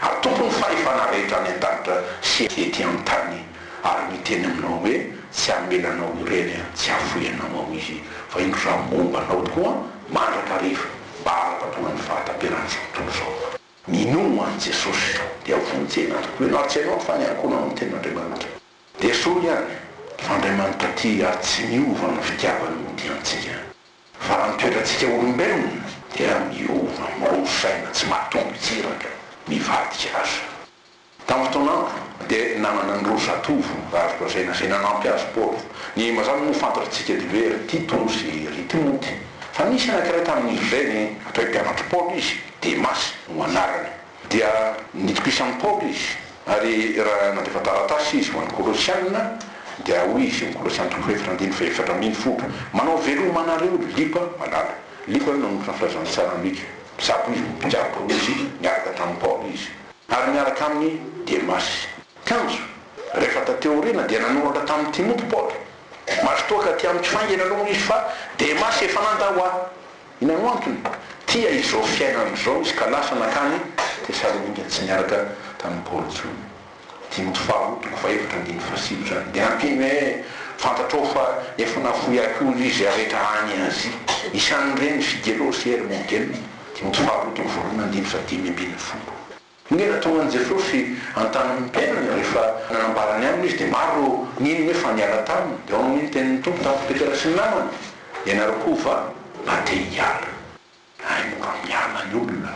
ary Tompon'ny fahefana rehetra any an-danitra sy ety an-tany, ary miteny aminao hoe, Tsy hamela anao irery aho, tsy hahafoy anao aho Izy, fa indro Izaho momba anao tokoa mandrakariva, mba hara-patonan'ny fahataperan'izao tontolo izao. Minoa an'i Jesosy dia vonjena tokoa ianao ary tsy hainao fa ny ankohonanao no tenin'Andriamanitra. Dia soa ihany fa Andriamanitra tia ary tsy miova ny fitiavany no tia antsika. Fa raha ny toetrantsika olombelona dia miova, miroa saina, tsy matombo tsiraka, mivadika aza. Tamin'ny fotoan'andro dia nanana an'ireo zatovo, raha azoko lazaina, izay nanampy azy Paoly. Ny mazàna moa fantatr'tsika dia hoe ry Tito sy ry Timoty. Fa nisy anankiray tamin'izy ireny, atao hoe mpianatr'i Paoly izy, Demasy no anarany. Dia nitokisan'i Paoly izy, ary raha nandefa taratasy izy ho an'ny Kolosiana, dia hoy izy, eo Kolosiana toko fahefatra andininy fahefatra ambin'ny folo, Manao veloma anareo ry Lioka malala. Lioka no nanoratra ny filazantsaran'i Lioka. Mpitsabo izy, mpikaroka izy, niaraka tamin'i Paoly izy. Ary miaraka aminy Demasy. Kanjo, rehefa taty aoriana, dia nanoratra tamin'i Timoty Paoly, Mazotoa ka aty amiko faingana aloha izy, fa Demasy efa nandao ahy. Inona no antony? Tia izao fiainana izao izy ka lasa nankany Tesalonika tsy niaraka tamin'i Paoly intsony. Timoty faharoa toko fahefatra andininy fahasivy izany. Dia nampiany hoe, Fantatrao fa efa nahafoy ahy koa izy izay rehetra any Azia. Isan'ireny Figelo sy Hermogena. Timoty faharoa toko voalohany andininy fahadimy ambin'ny folo. Inona nahatonga an'i Jesosy hanontany ny mpianany rehefa nanambara ny aminy izy dia maro nino nefa niala taminy. Dia ao ny tenin'ny Tompo tamin'i Petera sy ny namany, Ianareo koa va mba te hiala? Hay mora miala ny olona,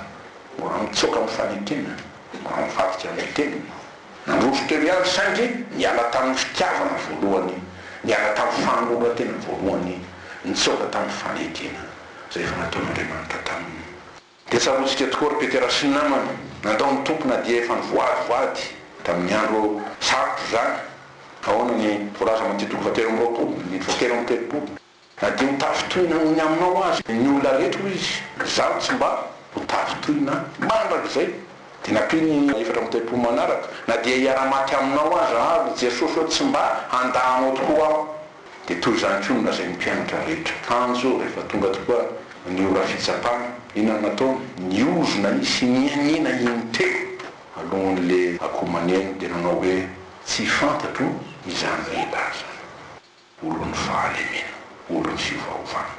mora mitsoaka amin'ny fanekena, mora mivadika amin'ny teniny. Nandroso teo ihany saingy niala tamin'ny fitiavana voalohany. Niala tamin'ny fanoloran-tena voalohany, nitsoaka tamin'ny fanekena izay efa nataon'Andriamanitra taminy. Dia tsaroantsika tokoa ry Petera sy ny namany, nandao ny Tompo na dia efa nivoadivoady tamin'ny andro sarotra izany. Ahoana ny voalaza Matio toko fahatelo amby roapolo, andininy fahatelo amby telopolo? Na dia ho tafintohina noho ny aminao aza ny olona rehetra, hoy izy, izaho tsy mba ho tafintohina mandrakizay. Dia nampiany 34 manaraka, Na dia hiara-maty aminao aza aho, ry Jesosy ô, tsy mba handà anao tokoa aho. Dia toy izany koa no lazain'ny mpianatra rehetra. Kanjo, rehefa tonga tokoa ny ora fitsapana, inona no nataony? Niozona izy sy nianiana intelo alohan'ilay akoho maneno, dia nanao hoe, Tsy fantatro izany lehilahy izany. Olon'ny fahalemena, olon'ny fiovaovana.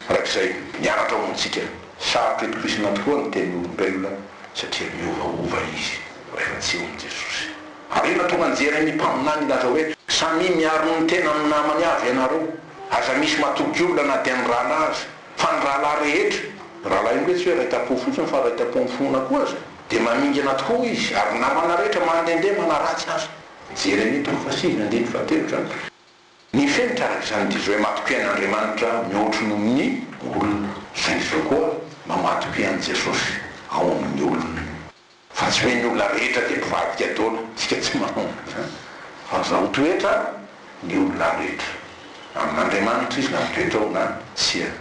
Araka izay mianatra ho antsika, sarotra itokisana tokoa ny tenin'olombelona satria miovaova izy rehefa tsy eo amin'i Jesosy. Ary inona tonga an'i Jeremia mpaminany hilaza hoe, Samia miaro ny tena amin'ny namany avy ianareo, aza misy matoky olona na dia ny rahalahy aza, fa ny rahalahy rehetra, rahalahy indray tsy hoe iray tampo fotsiny fa iray tampo amin'ny finoana koa aza, dia mamingana tokoa izy, ary ny namana rehetra mandehandeha manaratsy aza. Jeremia toko fahasivy andininy fahatelo izany. Ny fenitra araka izany dia izao hoe matokia an'Andriamanitra mihoatry noho ny olona, saingy izao koa mba matokia an'i Jesosy ao amin'ny olona. Fa tsy hoe ny olona rehetra dia mpivadika daholo, isika tsy manao an'izany, fa zaho toetra ny olona rehetra. Amin'Andriamanitra izy na mitoetra ao na tsia,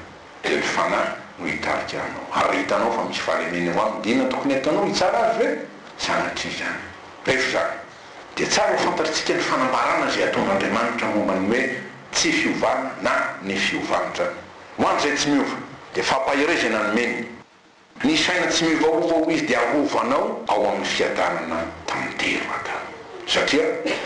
dia ny Fanahy no hitarika anao. Ary raha hitanao fa misy fahalemena eo aminy, dia inona tokony hataonao? Hitsara azy ve? Sanatria izany. Rehefa izany. Dia tsara ho fantatritsika ny fanambarana izay ataon'Andriamanitra momba ny hoe tsy fiovana na ny fiovana izany. Ho an'izay tsy miova, dia fampaherezana nomeny. Ny saina tsy miovaova hoy Izy dia arovanao ao amin'ny fiadanana tanteraka, satria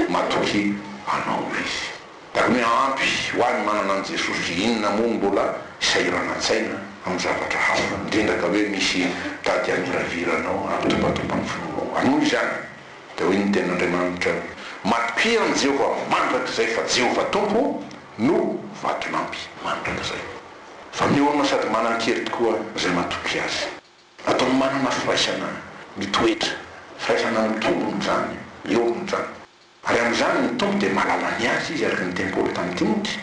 matoky anao Izy. Ary ny hoe ampy ho ahy ny manana an'i Jesosy, inona moa no mbola hisahiranan-tsaina amin'ny zavatra hafa, indrindra ka hoe misy mitady hamiravira anao, hampitopatopa ny finoanao. Hanohy izany. Dia hoy ny tenin'Andriamanitra, Matokia an'i Jehovah mandrakizay, fa Jehovah Tompo no vatolampy mandrakizay. Fa miorina sady manan-kery tokoa izay matoky Azy. Ataony manana firaisana mitoetra, firaisana mitombina izany, miorina izany. Ary amin'izany ny Tompo dia mahalala ny azy Izy, araka ny tenin'i Paoly tamin'i Timoty.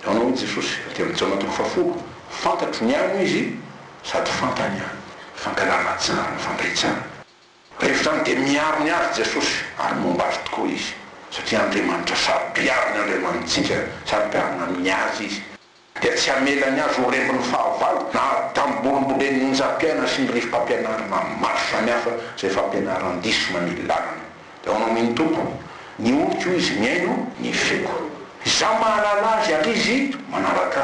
Ahoana hoy Jesosy, aty amin'ny Jaona toko fahafolo, Fantatro ny ahy, hoy Izy, sady fantany ahy. Mifankahalala tsara, mifandray tsara. Rehefa izany dia miaro ny azy Jesosy ary momba azy tokoa Izy, satria Andriamanitra saro-piaro ny Andriamanitsika, saro-piarina amin'ny azy Izy, dia tsy hamela ny azy ho rembin'ny fahavalo na tambolimbolen'ny onjam-piainana sy ny rivo-pampianarana maro samihafa izay fampianaran-diso mamily lalana. Dia ao no ny Tompo, Ny oloko hoy Izy mihaino ny feoko. Izaho mahalala azy ary izy manaraka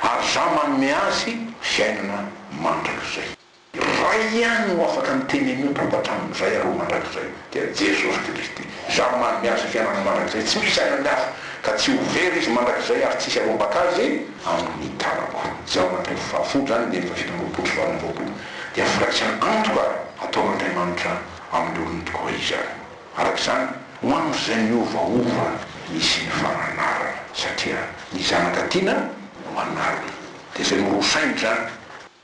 Ahy, ary Izaho manome azy fiainana mandrakizay. Iray ihany no afaka miteny an'io Tompo hatramin'izay ary ho mandrakizay, dia Jesosy Kristy. Izaho manome azy fiainana mandrakizay, tsy misy any amin'ny hafa, ka tsy ho very izy mandrakizay ary tsy hisy harombaka azy amin'ny tanako. Jaona toko fahafolo izany, andininy fahafito amby roapolo sy 28. Dia firaisana antoka ataon'Andriamanitra amin'ny olony tokoa izany. Araka izany, ho an'izay miovaova misy ny fananarana, satria ny zanaka tiana no anarina. Dia izay miroa saina izany,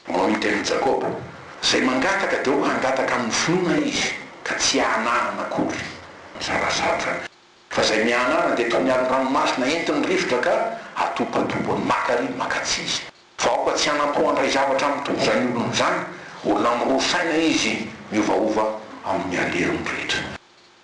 Manao ny tenin'i Jakoba, Izay mangataka dia aoka hangataka amin'ny finoana izy, ka tsy hiahanahana akory. Mizarazara. Fa izay miahanahana dia toy ny alon-dranomasina entin'ny rivotra ka atopatopany maka ary maka tsy izy. Fa aoka tsy hanampo handray zavatra amin'ny Tompo izany olona izany, olona miroa saina izy, miovaova amin'ny alehany rehetra.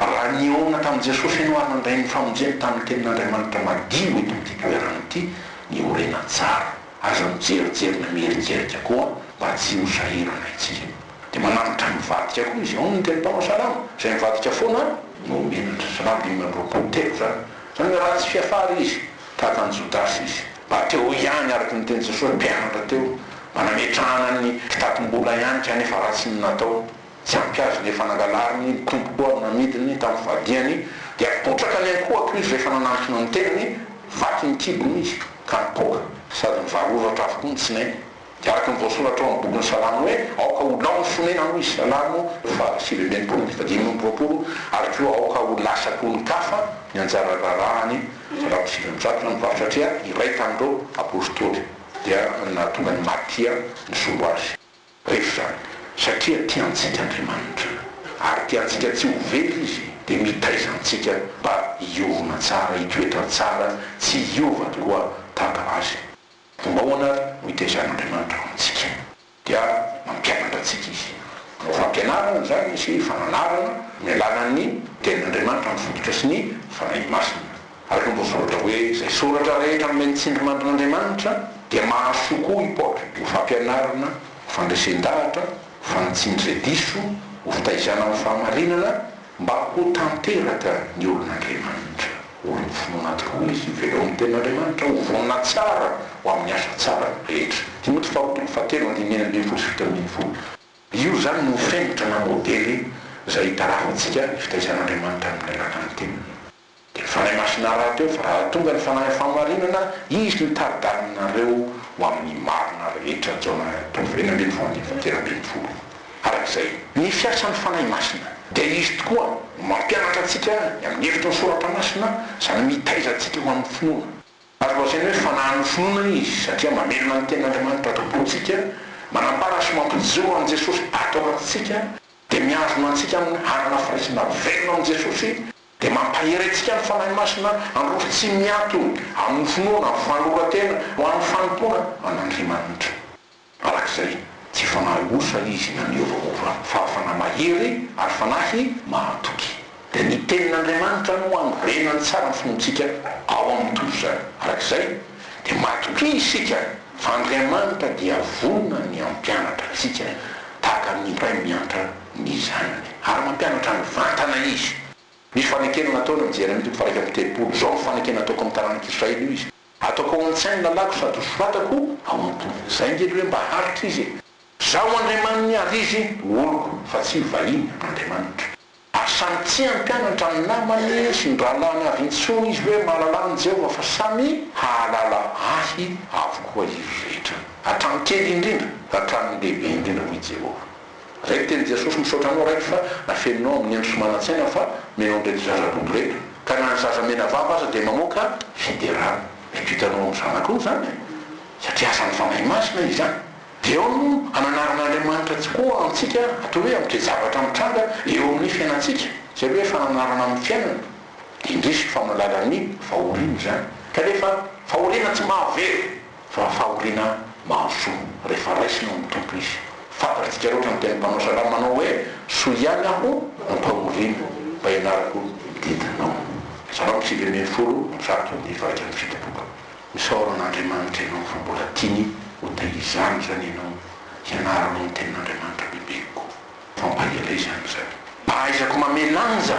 Raha nihaona tamin'i Jesosy ianao ary nandray ny famonjeny tamin'ny Tenin'Andriamanitra madio eto amin'ity toerana ity, miorena tsara. Aza mijerijery na mierikerika koa mba tsy ho sahirana isika. Dia mananatra mivadika koa izy. Ao ny tenin'ny mpanao salamo, Izay mivadika foana no ho menatra. Salamo 25 izany. Izany hoe ratsy fiafara izy, tahaka an'i Jodasy izy. Mba teo ihany, araka ny tenin'i Jesosy, mpianatra teo. Mba nametrahana ny kitapom-bola ihany kanefa ratsy ny nataony. Tsy ampy azy ny efa nangalariny, ny tompo koa namidiny tamin'ny fivadihany, dia potraka ny ankohako izy rehefa nanantona ny tenany, vaky ny kibony izy ka nipoaka, sady nivaroratra avokoa ny tsinainy. Dia araka ny voasoratra ao amin'ny bokin'ny Salamo hoe, Aoka ho lao ny fonenany, hoy izy, Salamo faha 69 andininy faha 25, ary koa aoka ho lasa koa ny kafa ny anjara raharahany, Salamo 109, na mivarotra satria iray tamin'ireo apostoly dia nahatonga an'i Matia nisolo azy. Rehefa izany, satria tia antsika Andriamanitra, ary tia antsika tsy ho very Izy, dia mitaiza antsika mba. hiorina tsara, hitoetra tsara, tsy hiova tokoa tahaka Azy. Fomba ahoana ary no itaizan'Andriamanitra antsika? Dia mampianatra antsika Izy. Manao fampianarana izany sy fananarana amin'ny alalan'ny Tenin'Andriamanitra mifototra sy ny Fanahy Masina. Araka ny voasoratra hoe, Izay soratra rehetra nomen'ny tsindrimandrin'Andriamanitra dia mahasoa koa i Paoly, ho fampianarana, ho fandresen-dahatra, ho fanitsiana izay diso, ho fitaizana amin'ny fahamarinana, mba ho tanteraka ny olon'Andriamanitra. Olon'ny finoana tokoa izy, velomin'ny Tenin'Andriamanitra, ho vonona tsara ho amin'ny asa tsara rehetra. Timoty faharoa toko fahatelo andininy 16 sy 17. Io izany no fenitra na modely izay itarafantsika ny fitaizan'Andriamanitra amin'ny alalan'ny Teniny. Dia ny Fanahy Masina rahateo, fa raha tonga ny Fanahin'ny fahamarinana, Izy no hitari-dalana anareo ho amin'ny marina rehetra, Jaona toko fahenina ambin'ny folo andininy fahatelo ambin'ny folo. Araka izay, ny fiasan'ny Fanahy Masina, dia Izy tokoa no mampianatra antsika ny amin'ny hevitry ny Soratra Masina, izany hoe mitaiza antsika ho amin'ny finoana. Azo lazaina hoe Fanahin'ny finoana Izy, satria mamelona ny Tenin'Andriamanitra ato am-pontsika, manambara sy mampijoro an'i Jesosy ato anatintsika, dia mihazona antsika amin'ny hanana firaisana velona amin'i Jesosy, Dia mampahery antsika ny Fanahy Masina handroso tsy miato amin'ny finoana, amin'ny fanoloran-tena ho an'ny fanompoana an'Andriamanitra. Araka izay, tsy fanahy osa izy na miovaova, fa fanahy mahery ary fanahy mahatoky. Dia ny Tenin'Andriamanitra no anorenany tsara ny finoantsika ao amin'ny Tompo izany. Araka izay, dia matokia isika fa Andriamanitra dia vonona ny hampianatra antsika tahaka ny ray miantra ny zanany, ary mampianatra mivantana izy. Misy fanekena nataony amin'i Jeremia toko faha-31. Izao no fanekena ataoko amin'ny taranak'Israely, hoy izy, Ataoko ao an-tsainy ny lalàko sady hosoratako ao am-pony. Izay ange ilay hoe mba haharitra izy e! Izaho Andriamaniny ary izy ho oloko, fa tsy vahiny amin'Andriamanitra. Ary samy tsy hampianatra ny namany sy ny rahalahiny avy intsony izy hoe, Mahalalà an'i Jehovah, fa samy hahalala ahy avokoa izy rehetra, hatramin'ny kely indrindra ka hatramin'ny lehibe indrindra, hoy Jehovah. Izay ny tenin'i Jesosy, Misaotra anao Raiko fa nafeninao amin'ny hendry sy manan-tsaina fa omenao an'ireto zaza bobo ireto. Ka na ny zaza menavava aza dia mamoaka fiderana. Mety ho hitanao amin'ny zanakao izany e! Satria asan'ny Fanahy Masina izany. Dia eo no hananaran'Andriamanitra tokoa antsika atao hoe amin'ny toe-javatra mitranga eo amin'ny fiainantsika. Izay hoe fananarana amin'ny fiainana. Indrisy fa amin'ny alalan'ny fahoriana izany. Kanefa fahoriana tsy mahavery! Fa fahoriana mahasoa rehefa raisina ao amin'ny Tompo izy. Fantatsika loatra ny tenin'ny mpanao salamo manao hoe, Soa ihany aho nampahoriana mba hianarako ny didinao. Salamo 119. Misaora an'Andriamanitra ianao fa mbola tiany ho taizana izany ianao hianaranao ny tenin'Andriamanitra bebe kokoa. Fampaherezana izany. Ahaizako mamehy lanja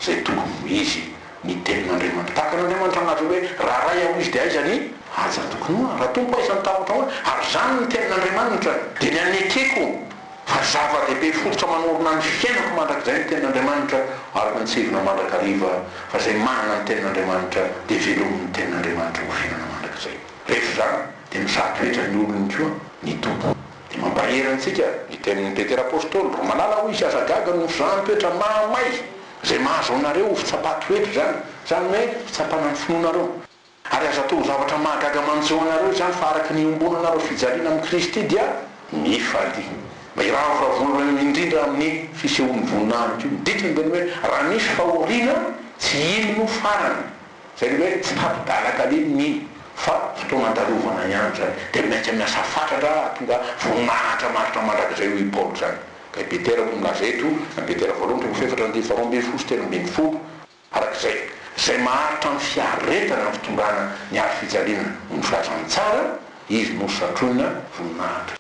izay tokony ho izy ny tenin'Andriamanitra. Tahaka an'Andriamanitra nilaza hoe, Raha Ray aho izy dia aiza ny haja tokony ho ahy? Raha Tompo aiza ny tahotra ho ahy? Ary izany ny tenin'Andriamanitra dia ny anekeko fa zava-dehibe fototra manorina ny fiainako mandrakizay ny tenin'Andriamanitra araka ny tsihivina mandrakariva fa izay manana ny tenin'Andriamanitra dia velomin'ny tenin'Andriamanitra ho fiainana mandrakizay. Rehefa izany dia mizaha toetra ny olony koa ny Tompo. Dia mampahery antsika ny tenin'i Petera Apostoly, Ry malala, hoy izy, aza gaga noho ny fizahan-toetra mahamay izay mahazo anareo ho fitsapan-toetra izany, izany hoe fitsapana ny finoanareo. Ary aza atao ho zavatra mahagaga manjo anareo izany, fa araka ny iombonanareo fijaliana amin'i Kristy dia mifalia. Mba hiravoravoanareo indrindra amin'ny fisehoan'ny voninahiny koa. Ny dikany dia ny hoe, raha misy fahoriana, tsy iny no farany. Izay le hoe tsy tapi-dalan-kaleha mino fa fotoana andalovana ihany izany dia mainka miasa fatratra hahatonga voninahitra maharitra mandrakizay hoy i Paoly izany. Ka i Petera moa milaza eto, any Petera voalohany toko fahefatra andininy faharoa ambin'ny folo sy telo ambin'ny folo, araka izay, izay maharitra amin'ny fiaretana ny fitondrana ny hazo fijaliana noho ny filazantsara, izy no satroina voninahitra.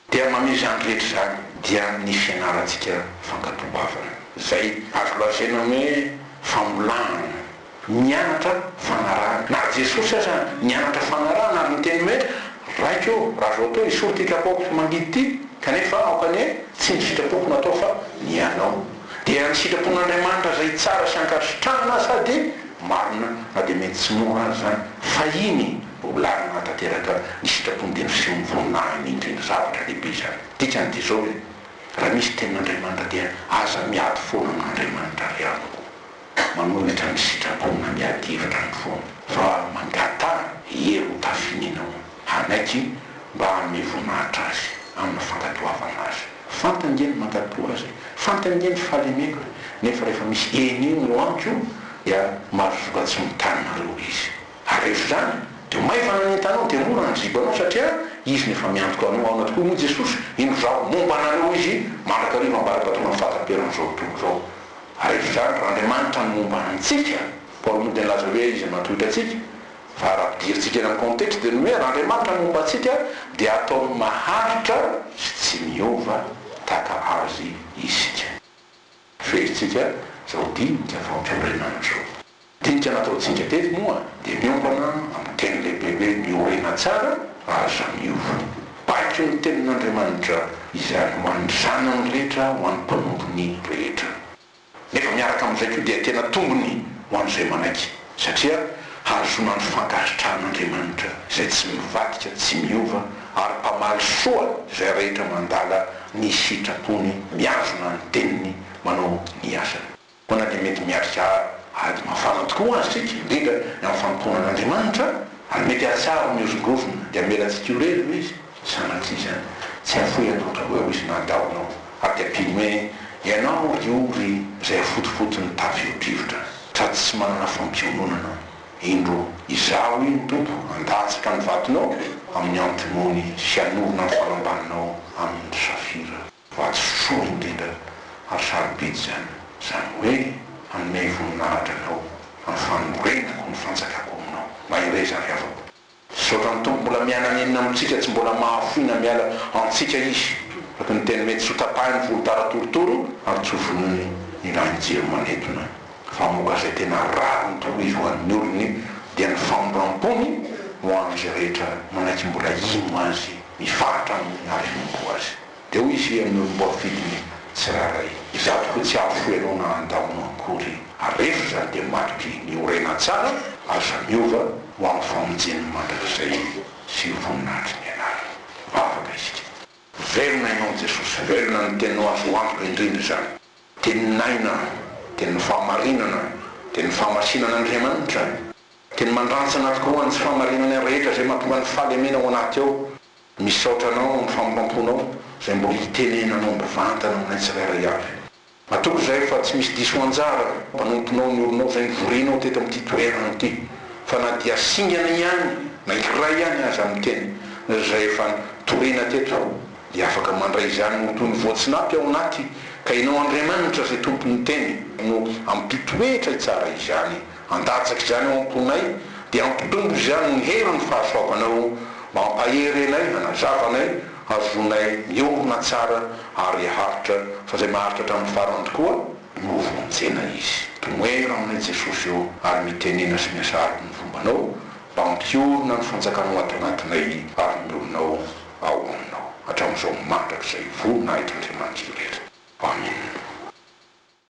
Dia maneho izany rehetra izany dia ny fianarantsika fankatoavana, izay azo lazaina hoe famolahana, mianatra fanarahana. Na Jesosy aza nianatra fanarahana ary niteny hoe, Raiko ô, raha azo atao, esory ity kapoaka mangidy ity, kanefa aoka anie tsy ny sitrapoko no atao fa ny Anao. Dia ny sitrapon'Andriamanitra izay tsara sy ankasitrahana sady marina na dia mety tsy mora aza izany fahiny ho lalina hahatanteraka ny sitrapony dia ny fisehon'ny voninahiny indrindra zavatra lehibe izany. Dikany dia izao hoe raha misy tenin'Andriamanitra dia aza miady foana amin'Andriamanitra ry havako manohitra ny sitrapony na miady hevitra aminy foana fa mangataha hery ho tafiny ianao hanaiky mba hanome voninahitra azy amin'ny fankatoavana azy. Fantany nge ny mankatò azy e! Fantany nge ny fahalemeko e! Nefa rehefa misy eny iny eo amiko. Dia marosoka tsy mitanareo Izy. Ary rehefa izany, dia ho maivana ny entanao, dia mora ny zibanao, satria Izy no efa miantoka anao. Ahoana tokoa moa Jesosy? Indro Izaho momba anareo Izy mandrakariva ambara-pahatonga ny fahataperan'izao tontolo izao. Ary rehefa izany, raha Andriamanitra no momba antsika, Paoly moa dia nilaza hoe Iza no hatohitra antsika? Fa raha ampidirintsika eny amin'ny contexte dia ny hoe raha Andriamanitra no momba antsika dia ataony maharitra sy tsy miova tahaka Azy isika. Fehintsika izao dinika fampiorenana izao. Dinika nataontsika teto moa dia miompana amin'ny teny lehibe hoe miorena tsara, aza miova. Baiko ny tenin'Andriamanitra izany ho an'ny zanany rehetra, ho an'ny mpanompony rehetra. Nefa miaraka amin'izay koa dia tena tombony ho an'izay manaiky, satria hahazoana ny fankasitrahan'Andriamanitra izay tsy mivadika, tsy miova ary mpamaly soa izay rehetra mandala ny sitrapony, mihazona ny teniny, manao ny asany. Koa na dia mety miatrika ady mafana tokoa aza isika, indrindra ny amin'ny fanompoana an'Andriamanitra, ary mety hahatsiaro mihozongozona, dia hamela antsika ho irery ve Izy? Sanatria izany. Tsy hahafoy anao tokoa eo Izy na handao anao. Ary dia ampiany hoe, Ianao ry ory izay afotofoton'ny tafio-drivotra, sady tsy manana fampiononana, indro, Izaho, hoy ny Tompo, handatsaka ny vatonao amin'ny antimony sy hanorina ny fanambaninao amin'ny safira. Vato soa indrindra ary sarobidy izany, izany hoe hanome voninahitra anao amin'ny fanorenako ny fanjakako aminao. Mahereza ry havako. Misaotra ny Tompo mbola miana-nenina amintsika tsy mbola mahafoy na miala antsika Izy. Araka ny teny hoe tsy ho tapahiny volotara torotoro ary tsy ho vonoiny ny lahin-jiro manetona fa hamoaka izay tena rariny tokoa Izy ho an'ny olony dia ny famindram-pony ho an'izay rehetra manaiky mbola hino Azy, mifahatra Aminy ary hanompo Azy. Dia hoy izy amin'ny olom-boafidiny tsirairay, Izaho tokoa tsy hahafoy anao na handao anao akory. Ary rehefa izany dia matoky miorena tsara, aza miova, ho amin'ny famonjeny mandrakizay sy ho voninahitry ny anarany. Vavaka isika. Velona Ianao Jesosy, velona ny Teninao azo antoka indrindra izany. Tenin'aina, tenin'ny fahamarinana, tenin'ny fahamasinan'Andriamanitra, teny mandrantsana tokoa ny tsy fahamarinana rehetra izay mahatonga ny fahalemena ao anaty ao. Misaotra anao amin'ny famindramponao izay mbola itenenanao mivantana aminay tsirairay avy. Matoky izahay fa tsy misy diso anjara mpanomponao ny olonao izay novorianao teto amin'ity toerana ity fa na dia singana ihany na iray ihany aza amin'ny teny izay efa nitoriana teto dia afaka mandray izany ho toy ny voatsinapy ao anaty ka Ianao Andriamanitra izay tompon'ny teny no hampitoetra hitsara izany Handatsaka izany ao am-ponay, dia hampitombo izany ny herin'ny fahasoavanao, mba hampahery anay, hanazava anay, hahazoanay miorina tsara ary haharitra, fa izay maharitra hatramin'ny farany tokoa no ho vonjena izy. Tomoera aminay Jesosy ô, ary mitenena sy miasa araka ny fombanao, mba hampiorina ny fanjakanao ato anatinay ary ny olonao ao aminao, hatramin'izao mandrakizay. Voninahitr'Andriamanitra irery.